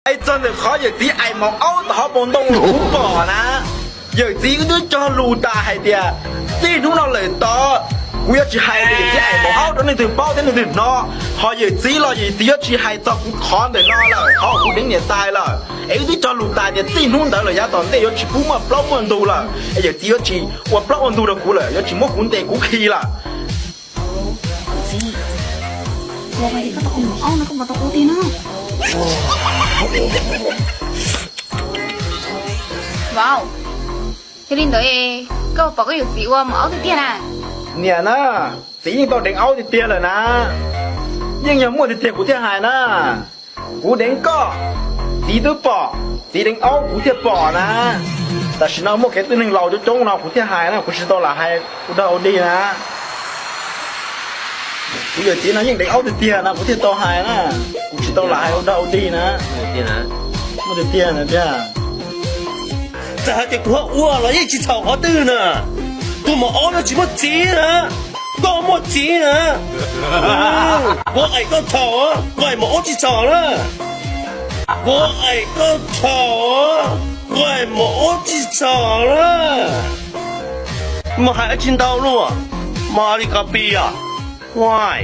Hais txog ntawm qhov yawm txiv aim mos aub tom hauv paus ntoo kuv pom na, yawm txiv wb twb cog lus tas hais tias txij hnub no lawm tod kuv yuav tsis hais tias yawm txiv aim mos aub rau leej twg paub thiab leej twg hnov, ho yawm txiv los yawm txiv yuav tsis hais txog kuv qhov ntawm no lawm, qhov kuv deev niam tais lawm. Es wb twb cog lus tas tias txij hnub ntawd lawm yav tom ntej yuav tsis pub muaj plaub muaj ntug lawm, es yawm txiv yuav tsis ua plaub ua ntug rau kuv lawm, yuav tsis muab kuv ntes kuv khi lawm. Vauv, yog li ntawd koj pom koj yawm txiv ua mos aub tiag tiag na? Niam na, txiv yeej tau deev aub tiag tiag lawm na. Yeej yog muaj tiag tiag kuv thiaj hais na. Kuv deev koj, txiv twb pom, txiv deev aub kuv thiaj pom na. Tam sim no muaj kev txwj neeg laus coob coob no kuv thiaj hais na, kuv tsis tau lam hais ua dog ua dig na. Kuv yawm txiv no yeej deev aub tiag tiag no kuv thiaj tau hais na, kuv tsis tau lam hais ua dog ua dig na. Muaj tiag tiag na tiag. Txawm hais tias kuv ho ua los yeej tsis txhaum qhov twg na. Tus mos aub no tsis muaj txiv na, koj muaj txiv na. Kuv aim koj txhaum, koj aim mos aub tsis txhaum na. Kuv aim koj txhaum, koj aim mos aub tsis txhaum na. Mas hais tsis ntau luaj, mas li koj pi os, huaj.